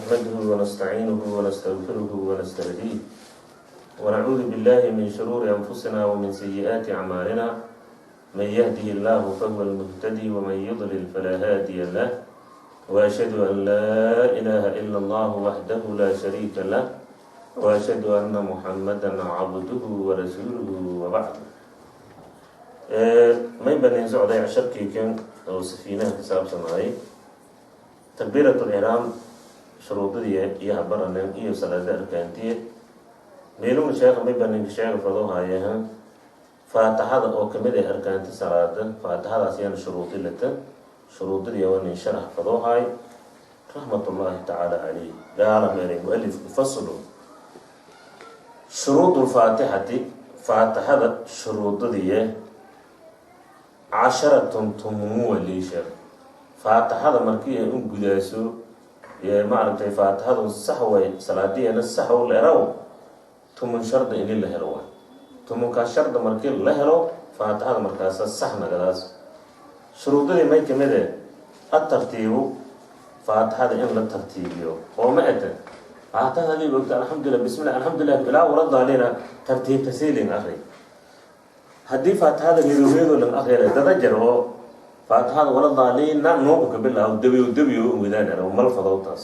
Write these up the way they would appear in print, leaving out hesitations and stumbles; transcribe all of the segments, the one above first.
نحمده ونستعينه ونستغفره ونستهديه، ونعوذ بالله من شرور أنفسنا ومن سيئات أعمالنا. من يهده الله فهو المهتدي، ومن يضلل فلا هادي له. وأشهد أن لا إله إلا الله وحده لا شريك له، وأشهد أن محمدا عبده ورسوله، وبعد. May banin socday casharkii kan oo safiinaha ka saabsanaayay takbiirat lixraam, shuruudadii iyo habaranen iyo salaada arkaantiye. Meeluna sheekha may banin sheega fadohayaha faatixada oo kamid ah arkaanti salaada. Faatixadaas yana shuruudi lata, shuruudadii waa nin sharax fadoohay, raxmat ullaahi tacaala calayh. Gaala meelay mualifku: faslu shuruud lfaatixati. Faatixada shuruudadiye 10 tumuwa liisha. Faatixada markii ay u gudaaso, maaragtay, faatixadu sax way, salaadiyana sax u leeraw, 10 sharda ini la helo waay. 10-kaa sharda markii la helo, faatixada markaasa sax nagadaas. Shuruudadii may kamid e? Atartiibu, faatixada in la tartiibiyo oo ma ete faatixada hadii ogta alxamdulilah, bismillah, alxamdulilah ilaa waladaalina, tartiibta siilin akri. Haddii faatixada reedo lan akriyana, dada jar oo faatixada waladaalina nooku ka bilaabo, debiyo debiyo wadaan mal fadowtaas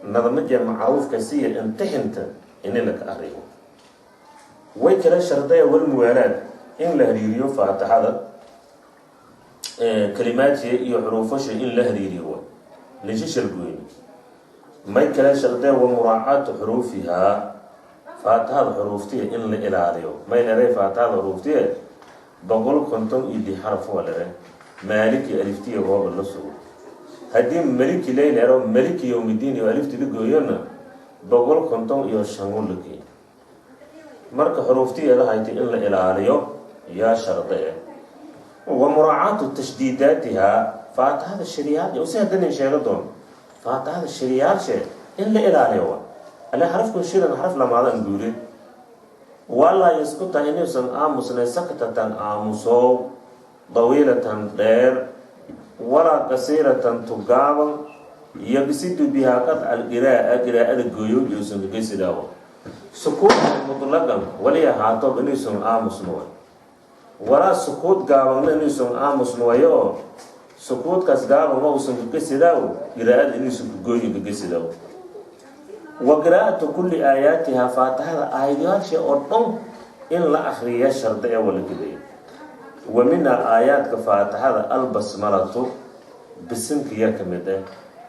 nadama jeer macruufka siya imtixinta ini laka akriyo. Way kala shardaya walmuwaalaad, in la hariiriyo faatixada, kalimaadsiya iyo xuruufasha in la hariiriyo way lishashargoyni. May kala shardaya wa muraacaatu xuruufihaa, faatixada xuruuftiya in la ilaaliyo. May leeday faatixada xuruuftiya 156 xaraf waa lere. Maaliki aliftiya gooba la sugo. Haddii maliki layleero, maliki yowmidiin iyo alifti la gooyona, 155 la geey. Marka xuruuftiyeeda haytay in la ilaaliyo yaa sharda eh. Wa muraacaatu tashdiidaatihaa, faatixada shariyaal si haddanin sheego doon, faatixada shariyaalshe in la ilaaliyo wa ale xarafku shidan xaraf lamaadan guure. Walaa yaskuta, inuusan aamusnay saktatan aamusow dawiilatan dheer, walaa qasiiratan tugaaban, yaqsidu bihaa qadca alqiraa'a, qiraa'ada gooyo yuusan kagesidaawo. Sukuut mutlaqan wali ahaato inuusan aamusno way, walaa sukuut gaabanna inuusan aamusno wayo, oo sukuutkaas gaaban ma uusan kagesidaawo, qiraa'ada inuusan kagooyo kagesidaawo. Wa qiraa'atu kulli aayaatiha, faatixada aayadyaasha oo dhan in la akriya sharda ee wala gelaya. Wa minha, aayaadka faatixada, albasmalatu, bisinkiya ka mid ah.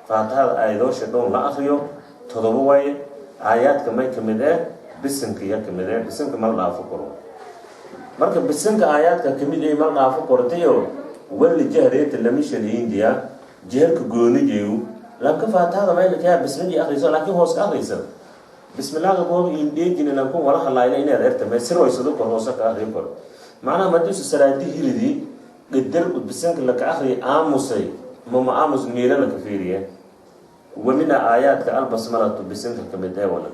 Faatixada aayadoosha dhan la akriyo 7 waaye. Aayaadka may ka mid ah? Bisinkiya ka mid ah. Bisinka ma la dhaafo karo. Marka bisinka aayaadka kamid ah ma la dhaafo kortayo. Wali jahreeta lama shaliindiya jeherka goonijeeyu lanka faatixada maylakayaa bismillah akriso, laakiin hoos ka akriysa bismillaaga booba indheejina lankun wala hadlaayna inaad erta may sirwaysado kor hoose ka akriyo kor. Macnaha madiisu salaadi hiridi qadar bisinka laka akriya aamusay mama aamus miila laka fiiriye. Wa mina aayaadka albasmalatu, bisinka kamid ee wala.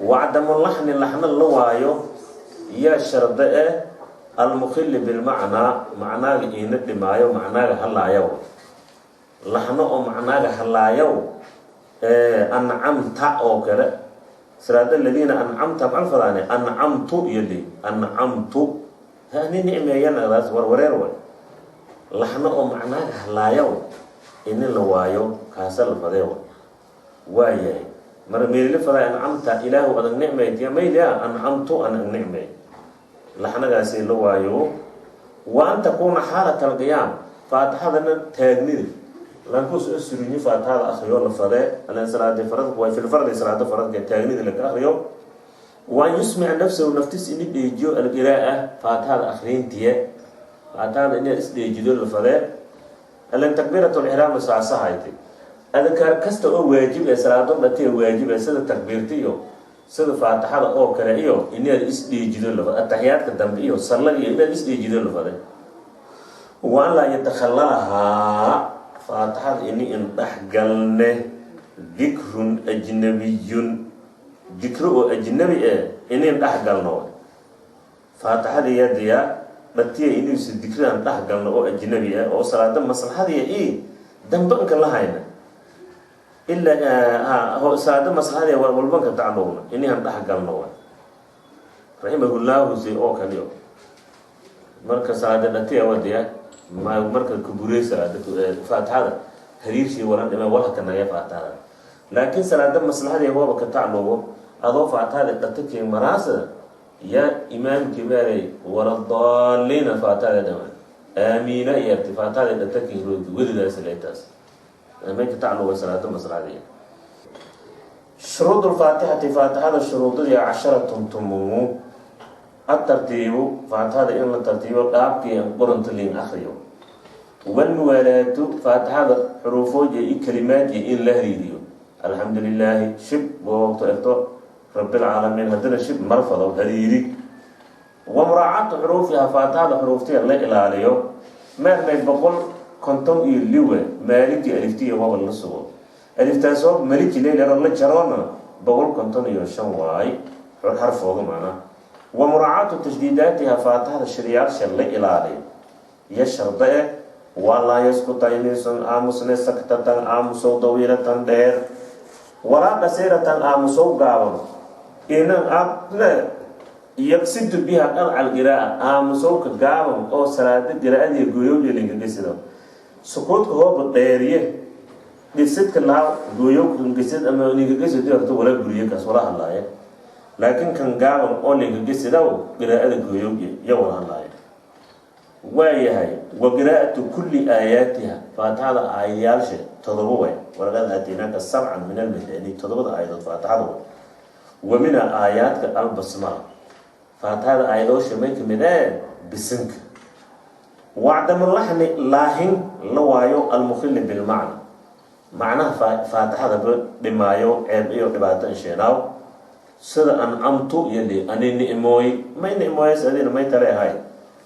Wacdamu laxni, laxna la waayo yaa sharda eh, almukhili bilmacnaa, macnaaga iina dhimaayo, macnaaga halaayaw. Laxno oo macnaaga halaayaw, ancamta oo kale, siraada aladiina ancamta macalfadaane ancamtu iyo li ancamtu hani nicmeeyanadaas warwareer way. Laxno oo macnaaga halaayaw ini la waayo kaasa la fadee wa. Waayahay, mar meelila fadaa ancamta, ilaahu adag nicmaytiya maylia ancamtu an ag nicmey, laxnagaasi la waayo. Wa an takuuna xaalat alqiyaam, faatixadana taagnida lankus surinyo faatixada akriyo la fadee alan salaadi faradku way filfardi, salaada faradka taagnida laka akriyo. Wa an yusmica nafsahu, naftis ini dheejiyo, alqiraa'a, faatixada akriintiye, faatixada inaad isdheejido la fadee. Alan takbiirat lixraam saasahaytay. Adkaar kasta oo waajib ee salaado dhatiya waajib ee, sida takbiirta iyo sida faatixada oo kale iyo inaad isdheejido la ataxiyaadka dambe iyo sallaga iyo inaad isdheejido la faday. Wa an laa yatakhalalahaa, faatixada ini indhexgalne dikrun ajnabiyun, dikro oo ajnabi eh ini indhexgalno faatixada yadiya dhatiya, inuusa dikridan dhexgalno oo ajnabi ah oo salaada maslaxadiya i dambe inka la hayna. Ilaa salaada maslaxadee walbanka tacalluqna inihan dhex galno wa raximahullahu si oo kaliyo. Marka salaada dhatiya wadaya ma marka kaburey salaada faatixada hariirshii walan dhime walhaka naga faatixada, laakiin salaada maslaxadee hooba ka tacalluqo adoo faatixada dhata kee maraasa yaa imaamkii meeray waladaalina faatixada dhama aamiina yeertay, faatixada dhata kee roogti welidaas leetaas may ka tacalluqa salaada maslaxadee. Shuruud lfaatixati, faatixada shuruudadii, 10 tumumu. Atartiibu, faatixada in la tartiibo qaabkii qoranto liin akriyo. Walmuwaalaatu, faatixada xuruufooja iyo kalimaadii in la hariiriyo. Alxamdu lilaahi shib goobto erto, rabilcaalamiin haddana shib marfado hariiri. Wa muraacatu xuruufiha, faatixada xuruuftiya la ilaaliyo. Meernay 152 maaliki aliftiya waba la sugo, aliftaasoo maliki leylero la jaroona 155 waay xarfooda macnaa. Wa muraacaatu tashdiidaatiha, faatixada shiriyaalsha la ilaaliyo iyo sharda eh. Waa laa yaskuta inaysan aamusne saktatan aamusow dawiilatan dheer, walaa qasiiratan aamusow gaaban, inan able yaqsidu biha qadca alqiraa'a, aamusowka gaaban oo salaada qiraa'adii gooyowja linkagesido. Sukuudka hooba dheeriye dhisidka laa gooyowka ama linkagesido horta wala guriye kaas wala hadlaaya, laakiin kan gaaban oo linkagesidaw qiraa'ada gooyowja iyo wala hadlaaya waayahay. Wa qiraa'atu kulli aayaatiha, faatixada aayayaalshe 7 way. Walaqad aataynaaka sabcan min almathani, 7da aayadood faatixada way. Wa mina aayaadka albasmala, faatixada aayadoosha may kamid ee bisinka. Wacdamu laxni, laahin la waayo, almukhili bilmacna, macnaha faatixadaba dhimaayo, ceeb iyo dhibaato insheenaaw, sida ancamtu iyo ani nicmooy. May nicmooyas adina may tale ahay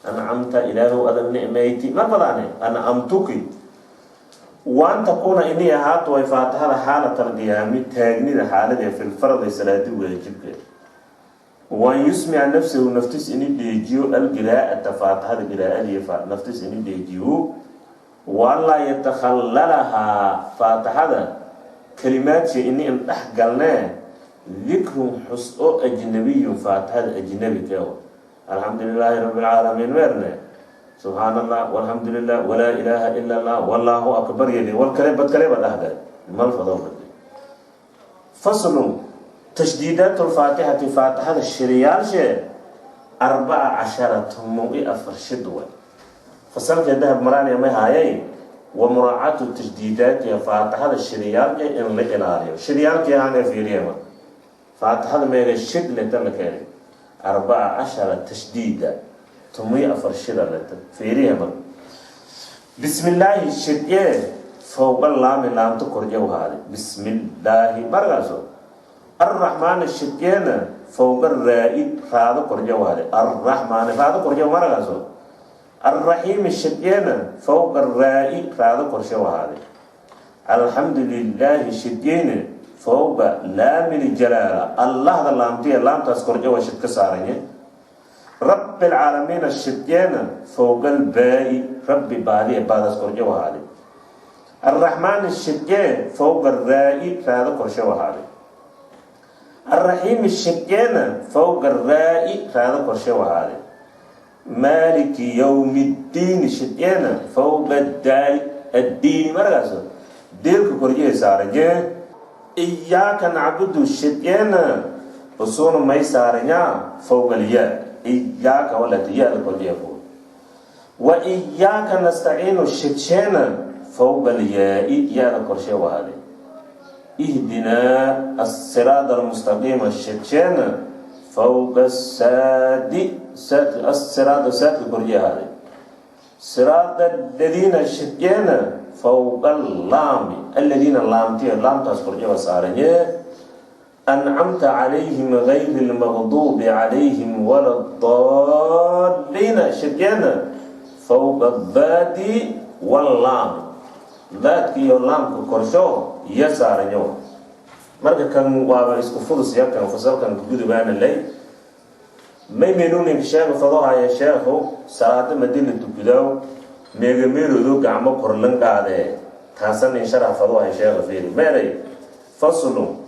ancamta, ilaahow adag nicmayti mar badaane ancamtuki. Waan takuuna inay ahaato way faatixada xaalat alqiyaami, taagnida xaaladee, filfardi, salaadi waajibkeed. Waan yusmica nafsahu, naftis ini dheejiyo, alqiraa'ata, faatixada qiraa'adii naftis ini dheejiyo. Waan laa yatakhallalahaa, faatixada kalimaadshi ini indhex galnee, dikrun, xus oo ajnabiyun, faatixada ajnabi keewa. Alxamdu lilaahi rabbi alcaalamiin meerne, subxaan Allah, walxamdu lilah, walaa ilaaha ila Allah, wallaahu akbar yeli, wal kale bad kaleba dhahgale malfado. Faslun: tashdiidaat lfaatixati, faatixada shiriyaalshee, 14, 14 shid way. Fasalka dahab maraaniya may haayay wa muraacatu tashdiidaatiha, faatixada shiriyaalke in la ilaaliyo. Shiryaalkii ahaan fiiriyama faatixada meega shid leta la keenay 14 tashdiida, 14 shida leta fiiriya. Mar bismillaahi shidye fowqa laami, laamto korje uhaaday bismillaahi markaaso. Arraxmaani shidyeena fowqa raa-i, raado korje uhaaday arraxmaani, raado korje markaaso. Arraxiimi shidyeena fowqa raa-i, raado korshe uhaaday. Alxamdu lilaahi shidyeena fowqa laamil jalaala, allahda laamtiya laamtaas korje waa shid ka saaranye. Rabbi alcaalamiina shidyeena fowqa albaa-i, rabbi baadiya baadaas korje uhaaday. Arraxmaani shidye fowqa raa-i, raado korshe uhaaday. Arraxiimi shidyeena fowqa raa-i, raado korshe uhaaday. Maaliki yowmi ddiini shidyeena fowqa daali, addiini markaaso deelka korjee saaranye. Iyaaka nacbudu shidyeena usuuna may saaranyaa fowqa alyaa, iyaaka walata ya-da korjee fowq. Wa iyaaka nastaciinu shidsheena fowqa alyaa-i, ya-da korshe wahaaday. Ihdinaa asiraada almustaqiima shidsheena fowqa saadi, asiraada saadka korjee ahaaday. Siraada aladiina shidyeena fowqa allaami, aladiina laamtiya laamtaas korjaba saaranye, ancamta calayhim gayri lmaqduubi calayhim wala daaliina shidyeena fowqa daadi wallaami, daadka iyo laamka korsho iyo saaranyo. Marka kan waaba isku fudus ya kan fasalkan gudubaana lay may meeluninka sheega fadohaya sheekhu salaada madina tukudaaw meegameeloodo gacmo korlan qaadee taasan in sharax fadohaya sheekha fiiri meeray. Faslu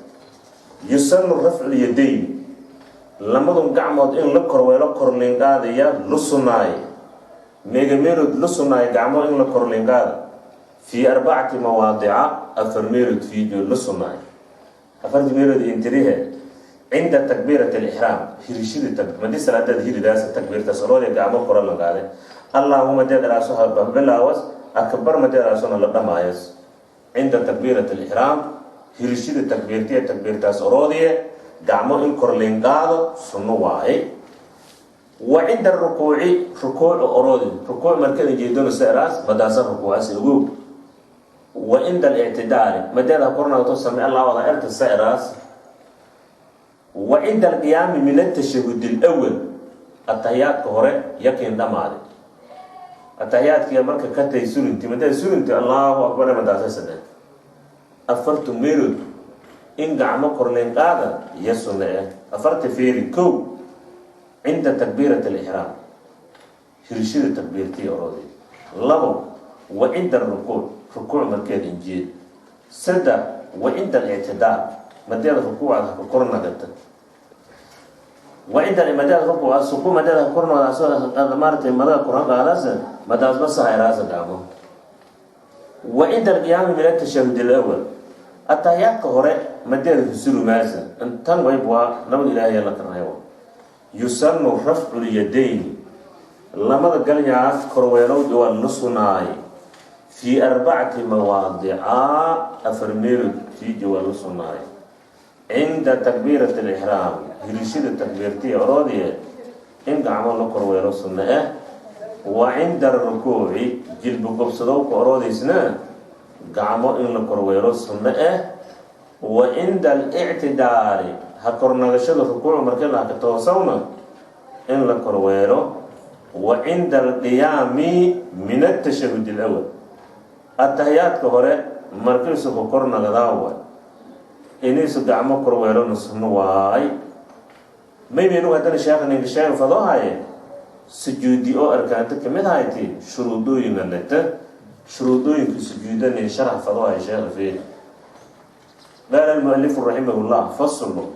yusanu rafcu lyadayn, lamadun gacmood in la korweelo, korliinqaadaya lu sunaaye. Meegameelood la sunaayo gacmo in la korliinqaada? Fii arbacati mawaadica, afar meelood fiijo la sunaayo. Afarti meelood intirihe: cinda takbiirati alixraam, hirishida madi salaadaad hiridaas, takbiirtaas oroodee gacmo kora la qaade, Allaahuma deedaraaso bilaawas, akbar madeedaraasona la dhamaayas. Cinda takbiirati alixraam, hirishida takbiirtiya, takbiirtaas oroodiye gacmo in korliinqaado sunno waaye. Wa cinda rukuuci, rukuuc oroodi, rukuuc markada jeedona seeraas madaasa rukuucas ogow. Wa cinda alictidaali, madeeda kornaato, sami Allah wada erta seeraas. Wa cinda alqiyaami min atashahud alawal, atahiyaadka hore yakiin dhamaaday, atahiyaadkiya marka ka tay surinti, madeeda surinti, Allahu akbar madaasa sadee. Afartu meelood in gacmo korliinqaada iyo sunne eh. Afarta feeri: kow, cinda takbiirati alixraam, hirishida takbiirtiya oroodey. Labo, wa cinda arukuuc, rukuuc markeed injeed. Saddex, wa cinda alictidaal, madeeda rukuucada ka kor nagata. Wa cinda madeeda rukuuca suku, madeeda kor nagadaas, maaratay madaga koran qaadaas, madaasma sahayraasa gacmo. Wa cinda alqiyaami min atashahud alawal, atahiyaadka hore madeeda husurumaasa. Intan wayb waa nabad Ilaahay la karnayo. Yusanu rafcu lyadayni, lamada galnyaas korweelowd waa la sunaay. Fii arbacati mawaadica, afar meelood fiiji waa la sunaay: cinda takbiirati alixraam, hirishida takbiirtiya oroodiye in gacmo la korweelo sunno ah. Wa cinda arukuuci, jilbi gobsadowka oroodaysna gacmo in la korweelo sunno ah. Wa cinda alictidaali, ha kornagashada rukuuc markii la haka toosawna in la korweelo. Wa cinda alqiyaami min atashahud alawal, atahiyaadka hore markiisu ku kor nagadaa waay, inaysu gacmo korweelona sunno waay. Maymenu haddana sheekha ninka sheega fadoohaye sujuudi oo arkaanta kamid hayti, shuruudooyinga leta, shuruudooyinka sujuudanin sharax fadoohaye sheekha feeri. Qaala almualifu raximah llah: faslu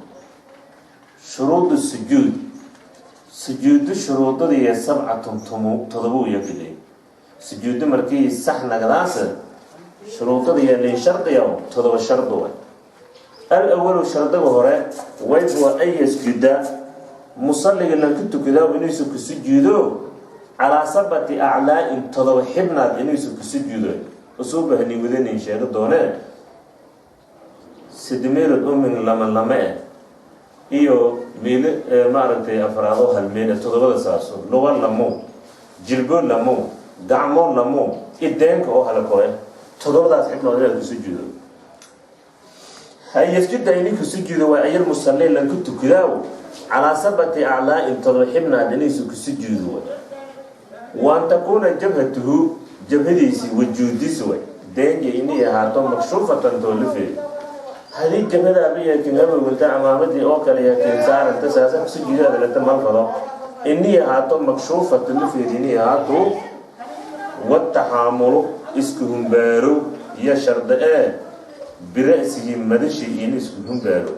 shuruud sujuud, sujuudu shuruudadiiyo sabcatun, tumu todoba iyo gilay. Sujuudo markii sax nagadaasa shuruudadiiyo nin shardiya todoba shardi way. Alawalu, shardiga hore wayb waa an yasjuda, musalliga lanka tukadaa inuusu ku sujuudo calaa sabcati aclaa-in, todoba xibnaad inuusu ku sujuudo. Usuu bahni wadanin sheego doonee, sidimeelod umin lama lame eh iyo miilo maaragtay afraado hal meel, todobada saaso: luga lamo, jilbo lamo, gacmo lamo, ideenka oo halakoe, todobadaas xibnood inaad ku sujuudo. An yasjuda, ini ku sujuudo waa ayal musalli lanku tukadaaw calaa sabcati aclaa-in, todoba xibnaad inaysu ku sujuudo. Wa an takuuna jabhatuhu, jabhadiisi wajuudis way deenja inay ahaato makshuufatan toolifeed. Hadii jabhada abiyakin habowganta camaamadii oo kale yakin saaranta saasa ku sujuudaada lata malfado, inay ahaato makshuufatan lifeed inay ahaato. Wataxaamulu, isku humbaaro iyo sharda ee bira'sihi, madashii in isku humbaaro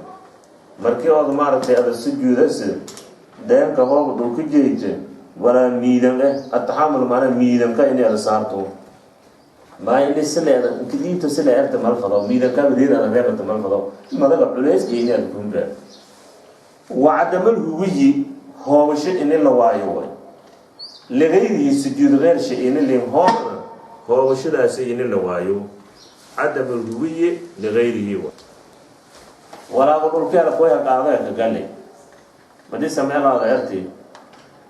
markii ood maaragtay ada sujuudase, deenka hooba dhulku jeeyta walaa miidan eh. Ataxaamul maanaa miidanka inay ada saarto, maa ini sile diinta sile erta malfado, miidanka reer ada reebata malfado, madaga culeys iyo inay ada ku humbaaro. Wa cadamal huwiyi, hoobasho ini la waayo way, ligayrihi, sujuud keersha ini lin hoobna, hoobashadaasi ini la waayo, cadam alhuwiyi ligayrihi way. Walaagu dhulkeeda kuya qaado ka gali madi sameelaada erti,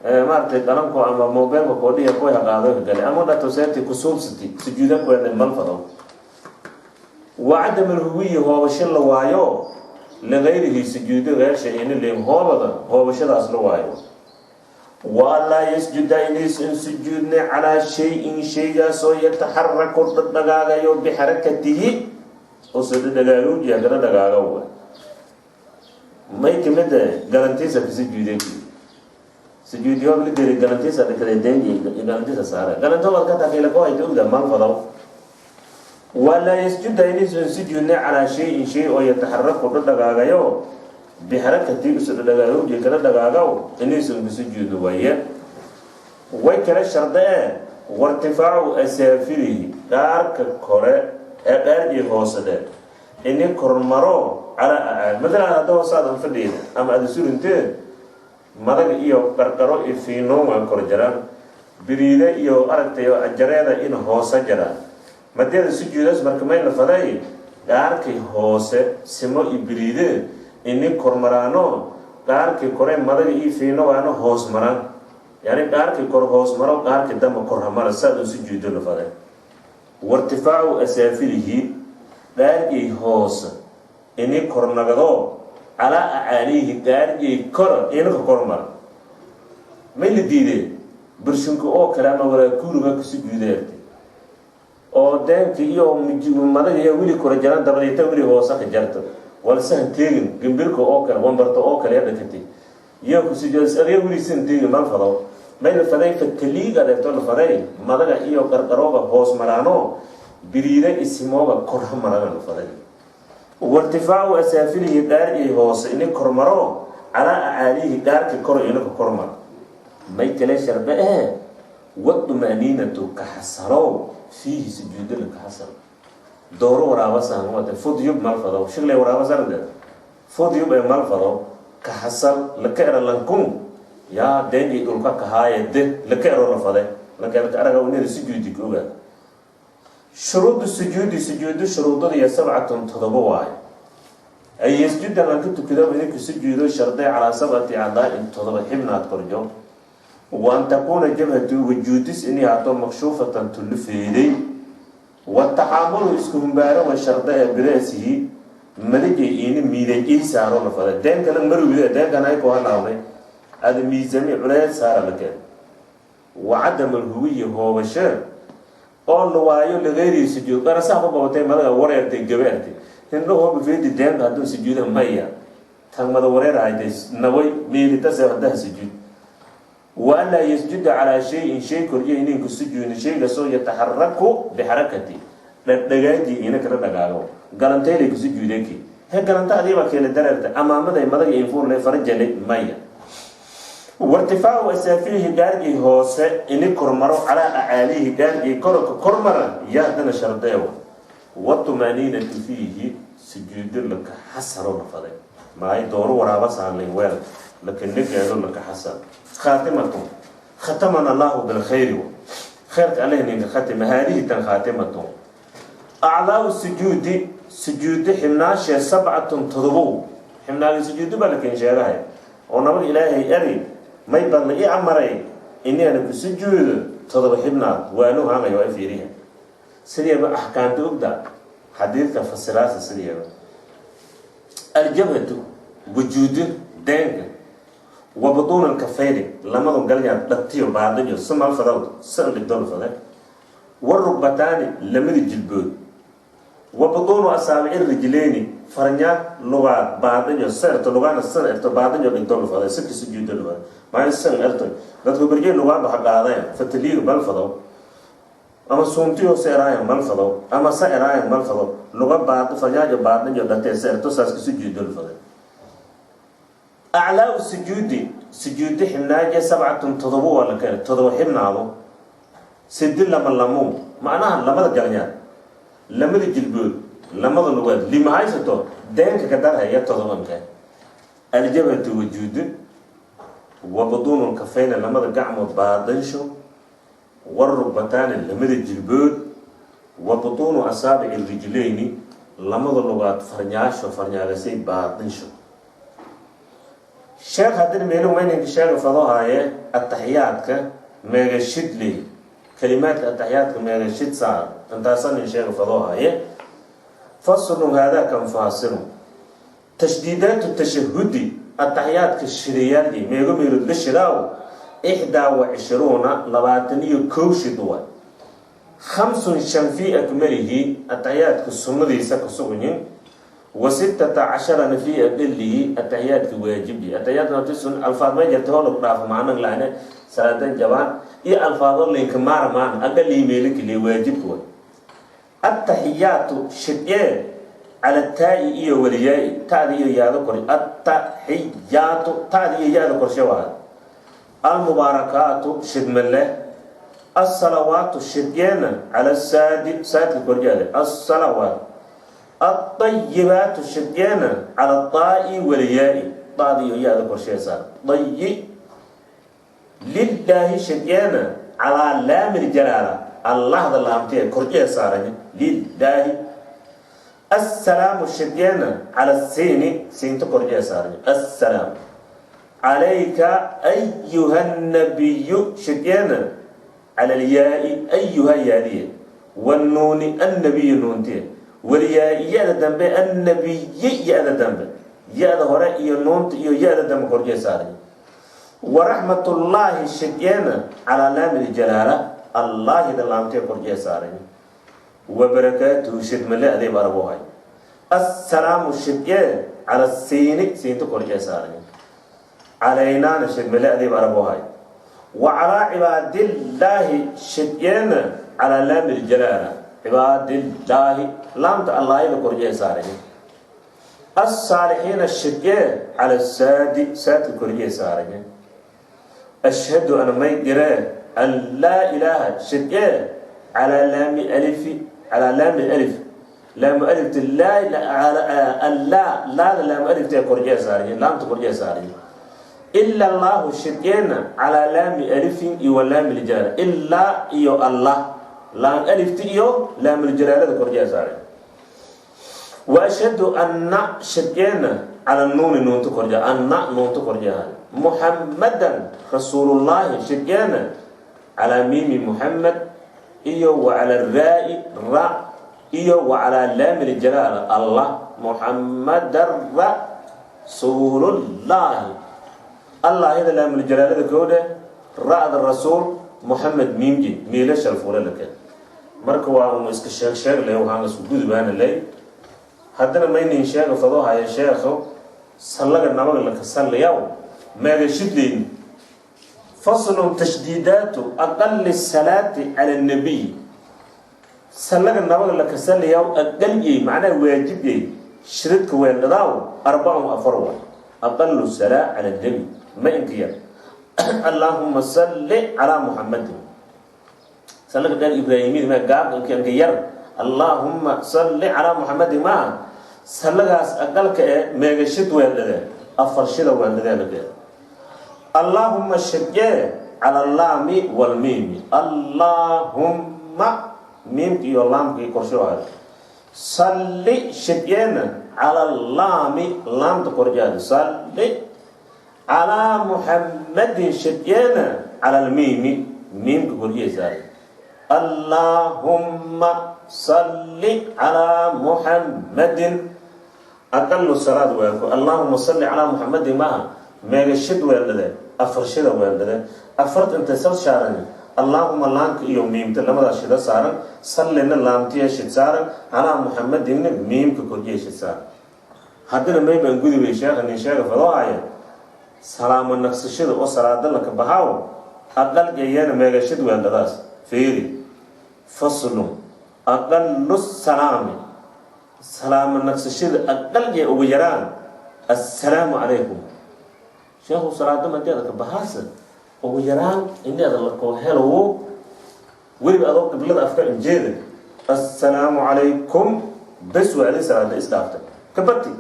maaragtay qalanko ama mobilka koodhiya kuya qaado ka gali ama dhatoseeti kusuubsati sujuuda kuena malfado. Wa cadam alhuwiyi, hoobasho la waayo, ligayrihi, sujuudo keersha ini lin hoobada, hoobashadaas la waayo. Wa anlaa yasjuda, inaysan sujuudna calaa shay-in, shaygaasoo yataxaraku dhadhagaagayo bixarakatihi, oo soo dhadhagaagowjiya kala dhagaaga wa. May kamid galantiisa ka sujuuday, sujuudiyo la diri galantiisa dhakada, deenji galantiisa saara, galanto wad ka takiila ko hayta ogda malfadaw. Walaa yasjuda inaysan sujuudna calaa shayin shay oo yataxaraku dhadhagaagayo bixarakati usu dhadhagaagowji kala dhagaagaw inaysan ku sujuudno waaye. Way kala sharda ee wartifaacu asaafirihi, dhaarka kore ee dhaargii hoose dhe ini kormaro calaa matalan hadda hoosaadan fadhiyda ama aada surintee, madaga iyo qarqaro iyo fiinoon waa kor jaraan, biriide iyo aragtay jareeda in hoose jaraan. Madeeda sujuudaas marka may la faday dhaarkii hoose simo iyo biriide ini kormaraano, dhaarkii kore madaga iyo fiinogaano hoos maraan, yani dhaarkii kor hoos maro, dhaarkii damba kor hamara, saaduu sujuudo la faday. Wartifaacu asaafilihi, dhaargii hoose ini kornagdo calaa acaalihi, dhaargii kor inaka kormara. May la diidee burshinku oo kale ama walaakuuriga ku sujuudeerte oo deenka iyo madaga iyo weli kora jaran, dabadeeta weli hoose ka jarto, walsahan teegin gambirka oo kale, wambarta oo kale dhakatay iyo ku sujuud adiga weli san teegin mal fado. May la faday fataliiga dheerto la faday madaga iyo qarqarooga hoos maraano, biriida isimooga korha maraga la faday. Wartifaacu asaafilihi, dhaargii hoose ini kormaro calaa acaalihi, dhaarki kor inaka kormaro. May kale sharbe ee wadumaaniinatu ka xasalow fiihi, sujuudala ka xasalo. Dooro waraabasan wate fudyub malfado shiglay waraabasan fudyub ee malfado ka xasal laka era lankun yaa deen dhulka kahaaye de laka ero la fade laka araga unida sujuudi ka ogaada. Shuruudu sujuudi, sujuudu shuruudada iyo sabcatun 7 waayo. Ay yasjuda lanka tukado idinka sujuudo sharday calaa sabcati acdaa'in, 7 xibnaad korjo. Wa an takuuna jabhatu wajuudis inay haato makshuufatan tullu feeday. Wataxaamulu isku humbaaro wa sharda ee birasihi, madajay iina miiday ii saaro la faday, deen kale marwide deenkan ay ku halawnay ada miisami culeed saara la keen. Wa cadam alhuwiyi, hoobasho oo la waayo ligayri sujuud. Qarasaha ku qabatay, madaga wareertay, gabeertay, hindhahooba feedi deenka hadduu sujuuda maya tan mada wareerahaytay naway meelitase haddaha sujuud. Wa an laa yasjuda calaa shayin shay koryo inayn ku sujuudin, shaygaasoo yataxaraku bixarakati, dhadhagaaji ina kala dhagaago. Galantaylay ku sujuudeenki he galanta adiibaa keena dareerta amaamaday madaga infuurle farajalay maya. Wartifaacu asaafilihi, gaargii hoose ini kormaro calaa acaalihi, gaargii korka kormara yaa haddana shardeewa. Watumaaniinatu fiihi, sujuudo laka xasaro la faday maay dooro waraaba saanlay weel laka negaado laka xasal. Khaatimatun, khatamana allahu bilkhayri, khayrka alleh ninka khatima. Haadihi tan khaatimatun. Acdaau sujuudi, sujuudo xibnaashee sabcatun 7. Xibnaagi sujuudo baa la keen sheegahay oo nabad ilaahay eri may baan la ii amaray inaana ku sujuudo 7 xibnaad waanu haamay waa fiiriha sideeba axkaamta ogda xadiidka fasiraasa sideeba. Aljabhatu wujuudo deenka, wa butuun alkafayni, lamadu galyaad dhatiyo baadhiyo simal fadaw san dhigdoon fade, warugbataani lamada jilbood, wa butuunu asaabici rijleyni, farnya lugaad baadhiyo seerto lugaana san erto baadhiyo dhigdoon fade sika sujuudo lugaad maa san erto. Dadku berjey lugaad waxa qaadeen fataliiga bal fadaw ama suuntiyo se eraayan mal fado ama sa eraayan mal fado luga baad farnyaajo baadhiyo dhatee seerto saas ka sujuudo fade. Aclaau sujuudi, sujuudi xibnaaje sabcatun 7 waa la keenay, 7 xibnaado sidi lama lamu macnaha lamada galnyaad, lamada jilbood, lamada lugaad lima haysato deenka ka darhaya todobanka. Aljabhatu wajuudu, wa butuunu lkafayna, lamada gacmood baadansho, warugbataani lamada jilbood, wa butuunu asaabici rijlayni, lamada lugaad farnyaasho farnyaagasay baadinsho. Sheekh haddana meelu mayninka sheega fadohaaye ataxiyaadka meegashidley, kalimaadka ataxiyaadka meegashid saar intaasanin sheega fadohaaye. Faslun, haadaa kan faasilun. Tashdiidaatu tashahudi, ataxiyaadka shidayaalkii meego meelood la shidaaw 21, 21 shid waay. Khamsun 5 fii akmalihi, ataxiyaadka sunnadiisa ka suganyin, wa 16na fii aqalihi, ataxiyaadka waajibi. Ataxiyaadka sun alfaad ma jirta hoo lagu dhaafo macnan laane salaadan jabaan iyo alfaado linka maarmaan aqalihi meelo keliya waajibka way. Attaxiyaatu shidye cala taa'i iyo waliyaai, ta'da iyo yaada kor. Attaxiyaatu, ta'da iyo yaada korshe waay. Almubaarakaatu shidme leh. Asalawaatu shidyeena cala saadi, saadka korjaale. Asalawaat alطayibaatu shidyeena cala taa'i waliyaai, daada iyo yaada korshee saar. Dayi lilaahi shidyeena calaa laami ljalaala, Allahda laamtee korjee saaranya lilaahi. Assalaamu shidyeena cala siini, siinta korjee saaranya. Assalaamu calayka ayuha nabiyu shidyeena cala alyaai, ayuha yaadiye, wannuuni, annabiyu nuuntiye, walyaai ya-da dambe, annabiyi ya-da dambe, ya-da hore iyo nuunta iyo ya-da dambe korjee saaranya. Waraxmatullaahi shidyeena calaa laami ljalaala, Allaahida laamtee korjee saaranya. Wabarakaatuhu shidmale adeeb aragu hay. Assalaamu shidye cala siini, siinta korjee saaranya. Calaynaana shidmale adeeb aragu hay. Wa calaa cibaadillaahi shidyeena calaa laami ljalaala, cibaadillaahi, laamta Allaahida korjee saaranya. Alsaalixiina shidye cala saadi, saadka korjee saaranya. Ashhadu ana may diree an laa ilaaha shidye calaa laami alifi, calaa laami alif, laamu alifta, laa laada laamu aliftee korjee saaranya, laamta korjee saaranya. Ila Allaahu shidyeena calaa laami alifin iyo wa laami ljalaala, ilaa iyo Allah, laam alifti iyo laamuljalaalada korjee saaray. Wa ashhadu anna shidyeena cala nuuni, nuunta korje, anna nuunta korjeha. Muxammadan rasuulullaahi shidyeena calaa miimi Muxamed iyo wa cala raa-i, ra, iyo wa calaa laami ljalaala, Allah. Muxammadan rasuulullaahi, Allahida laamuljalaalada koodhe, ra-da rasuul, Muxamed miimji miila shalfuule lake. Marka waa un iska sheeg sheeg leh, waxaan isku gudubaana ley. Haddana maynin sheega fadoo haya sheekho sallaga nabaga laka sallayaw meega shidleyn. Faslun: tashdiidaatu aqali salaati cala annabiy. Sallaga nabaga laka sallayaw aqalyey, macnaha waajibyey, shiridka weeldhadaaw arbacun, afar wa. Aqalu salaa cala annabi ma inkiya? Allaahuma salli calaa Muxamadin, sallaga dheer Ibraahimiyada ma gaab inka yar. Allaahuma salli calaa Muxamadin maa sallagaas aqalka ee meegashid weeldhade? Afar shida weeldhadee lagee. Allaahuma shidye cala allaami walmiimi, Allaahumma miimka iyo laamkii korsho ahay. Salli shidyeena cala allaami, laamta korjaada. Salli calaa Muxammadin shidyeena cala almiimi, miimka korjihiisaada. Allaahumma salli calaa Muxammadin aqalu salaad waako. Allaahuma salli calaa Muxamadin maaha meegashid weeldhade? Afar shida weeldhade. Afart intay sal shaaran: Allaahuma laamka iyo miimta labadaas shida saaran, sallina laamtiya shid saaran, calaa Muxamadinna miimka korjiya shid saaran. Haddana may baan gudubay sheekha nin sheega fadoohaya salaamo naqsashada oo salaada laka baxaaw aqalgayana meegashid weeldhadaas. Fiiri: faslun: aqalu salaami, salaamo naqsashada aqalgay ugu yaraan assalaamu calaykum. Sheekhu, salaada madeeda ka baxaasa ugu yaraan indheeda lakoo helowo, weliba adoo qiblada afka injeeda, assalaamu calaykum bes waa adin salaada isdhaaftay kabati.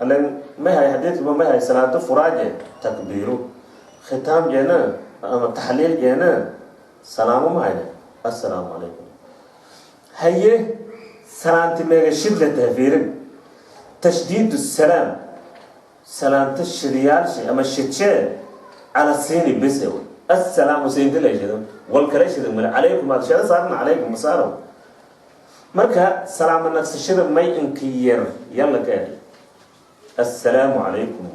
Allen may hay xadiidkaba may hay salaado furaaje takbiiru, khitaam jeena ama taxliil jeena salaamo ma hayne assalaamu calaykum. Haye, salaanti meegashid la tahfiirin? Tashdiid salaam, salaanta shidiyaalshi ama shidshee cala siini bese. Assalaamu siinta la shido, wal kala shido male. Calaykum aad shida saarna, calaykum masaaro. Marka salaamo naqsashada may inka yar yalla ka edi assalaamu calaykum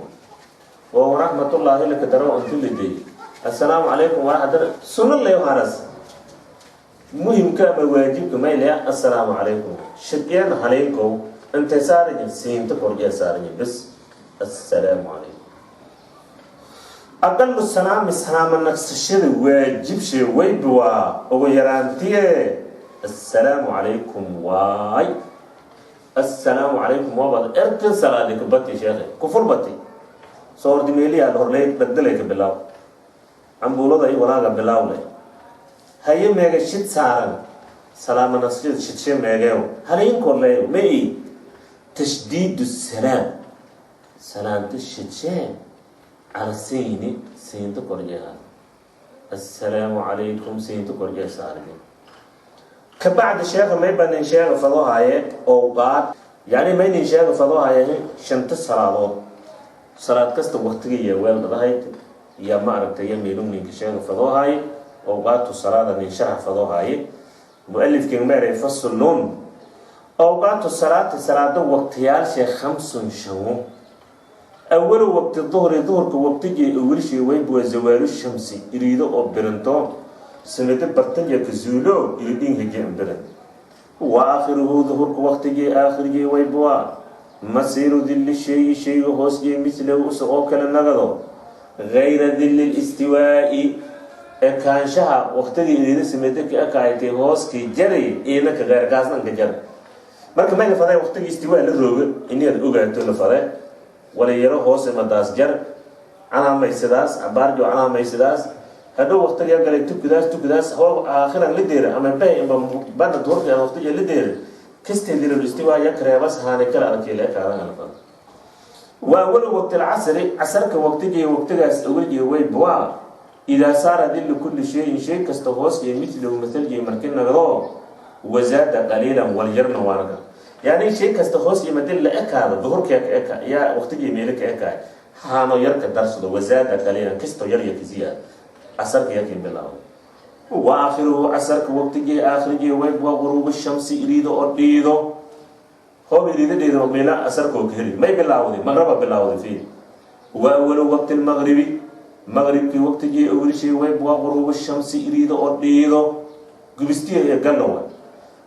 oo waraxmatullaahi laka daro intu liday assalaamu calaykum waraxmatullah sunno leyo haras. Muhimka ama waajibka may leya assalaamu calaykum. Shideen haleynkow intay saaranya? Siinta korjee saaranya bes, assalaamu calaykum. Aqalu salaami, salaamo naqsashada waajibshee wayba waa ugu yaraantiye. Assalaamu calaykum waay, assalaamu calaykum waabad erta salaadi kabati sheekhe kufur bati soo hordimeeliyaa horley dhagdalay ka bilaaw, cambuulada iyo walaaga bilaawle. Haye, meega shid saaran salaama nafsiyad shidshe meegeew halaynkoleeyo ma-i tashdiidu salaam, salaamta shidshee cala sayni, saynta korjeeha, assalaamu calaykum saynta korjee saarge. Kabacdi sheekha may banin sheega fadohaye owqaad, yani maynin sheega fadohaye shanta salaadood, salaad kasta waktiga iyo weel dhadahayd iyo ma aragtay iyo meelung ninka sheega fadohaye owqaatu salaada nin sharax fadohaye mualifkin meeray. Faslun awqaatu salaati, salaado waqtiyaalshe, khamsun, shanwo. Awalu waqti duhri, duhurka waqtigii awalshii waybuwa zawaalu shamsi, iriido oo birinto samado bartanja ka zuulo iridinhaje birin. Wa aakhiruhu, duhurka waqtigii aakhirigii waybuwa masiiru dilli sheeyi, shayga hoosjee, mislahu usa oo kale nagado, gayra dilli listiwaa'i, ekaanshaha waqtigii iriido samado ka ekaaytay hooskii jaray iinaka keyrkaasnanka jar. Marka may la faday waqtigii istiwaa la roogo inaad ogaato la fade wala yaro hoose madaas jar calaamaysidaas cabaarjo calaamaysidaas hadhow waqtigaa galay tukudaas tukudaas hoo aakhiran la deera ama bay imba bana duhurka waqtiga la deera kastee dilal istiwaa ya kareebas haani kala arkay la ekaadan la fada. Waa awalu waqti alcasri, casarka waqtigii waqtigaas awalgii way bua idaa saara dillu kulli shayin, shay kasta hoos iyo midlahu masalgii marki nagdo, wazaada qaliilan walyarna waanaga. Yani shay kasta hoos iyo madil la ekaado duhurkee ka eka yaa waqtigii meelo ka ekaay haano yarka darsado, wazaada qaliilan kisto yar yakisiya casarka yakin bilaabo. Wa aakhiruhu, casarka waqtigii aakhirigii wayb waa guruubu shamsi, iriido oo dhiido. Hoob iriido dhiido meela casarka oo ka heli may bilaawday maqraba bilaawday fiir. Wa awalu waqti lmaqribi, maqribkii waqtigii awlishay wayb waa guruubu shamsi, iriido oo dhiido gubistiya iyo gallowa.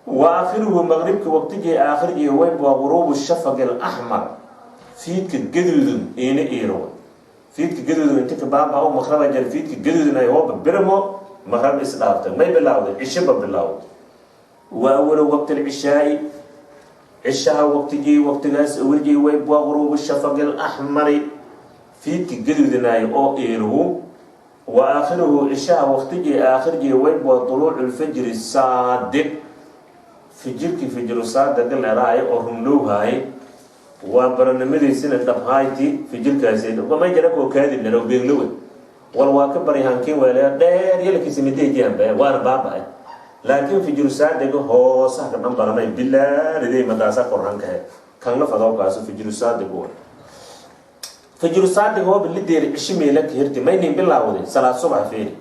Wa aakhiruhu, maqribka waqtigii aakhirigii wayb waa guruubu shafaqi alaxmar, fiidka gaduudun iina iiro. Fiidka gaduudun inta ka baaba u maqraba jar fiidka gaduudun ay hooba birmo maqrab isdhaaftay may bilaawday cishaba bilaawday. Wa awalu waqti alcishaai, cishaha waqtigii waqtigaas awalgii wayb waa guruubu shafaqi alaxmari, fiidka gaduudanaay oo iiruhu. Wa aakhiruhu, cishaha waqtigii aakhirgii wayb waa duluucu lfajri saadiq, fijirkii fijiru saadiq leeraayo oo rumlowhaay waa baranimadiisina dhabhayti fijirkaasi may jara koo kaadib lero beeglowe wal waa ka baryahankiin weelaya dheer yalkiisa mideejihanba waana baaba-ay, laakiin fijiru saadiga hoosaha ka dhan baranay bilaariday madaasa korhankahe kanla fadowkaasu fijiru saadiq wa fijiru saadiq hooba lideeri cishi meela ka hirti maynin bilaawday salaad subax fiiri.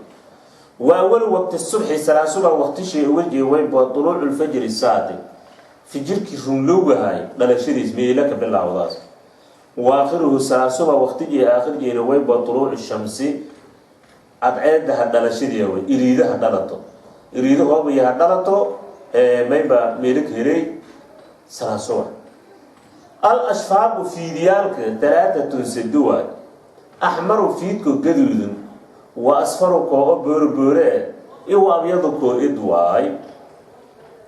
Wa awalu waqti subxi, salaad subax waqtishii awalgii wayba duluucu lfajri saadiq, fijirkii runlowgahay dhalashadiis meela ka bilaawdaas. Wa aakhiruhu, salaad subax waqtigii aakhirkiina wayba duluucu shamsi, cadceedaha dhalashadii way iriidaha dhalato, iriido hoobaya ha dhalato mayba meelo ka helay salaad subax. Al ashfaaqu, fiidiyaalka, talaatatun, sado waay: axmaru, fiidko gaduudan, wa asfaru, koo o boore boore eh, iyo wa abyadu, koo id waay.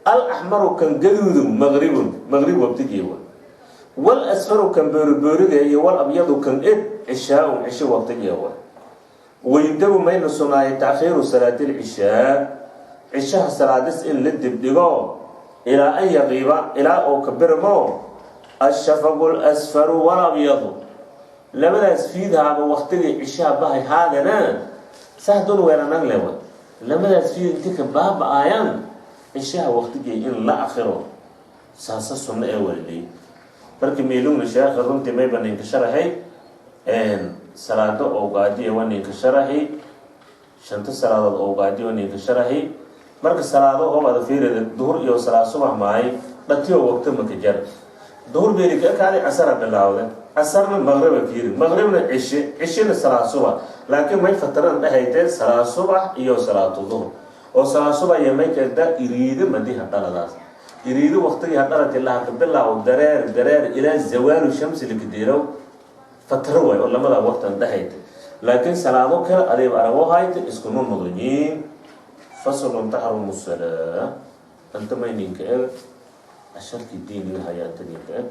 Al axmaru, kan gaduudun, maqribun, maqrib waqtigii waay. Wal asfaru, kan booribooriga, iyo wal abyadu, kan id, cishaa-un, cisho waqtigii waay. Wayundabu, mayna sunaayay, taakhiiru salaati lcishaa, cishaha salaadis in la dibdhigo, ilaa an yaqiiba, ilaa uu ka birmo, ashafaqu lasfaru walabyadu, labadaas fiidhaaba waqtigii cishaha bahay haadana sahdun weeranag lewa labadaas fiid inti ka baaba-aayaan cishaha waqtigii in la akhiro saasa sunno ee waliley. Marka meelugna sheekha runtii mayba ninka sharaxay salaado owgaadiya waa ninka sharaxi shanta salaadood owgaadiya waa ninka sharaxi. Marka salaado hoobaada fiirida duhur iyo salaad subax maay dhatiyo waqti maka jar duhur beeri ka ekaaday casara bilaawda, casarna maqriba kiiri, maqribna cishe, cishena salaad subax. Laakiin may fataran dhehaytee salaad subax iyo salaatu duhur oo salaad subax iyo may keegtaa iriido madiha dhaladaas iriido waqtigii hadhalati laha ka bilaaw dareer dareer ilaa zawaalu shamsi lakadeerow fatro waay oo lamadaa waqtan dhehayta. Laakiin salaado kale adayba arago hayta iskuma mudanyiin. Faslun taxrumu salaa. Anta mayninka eg casharkii diiniga hayaa inta ninka eg.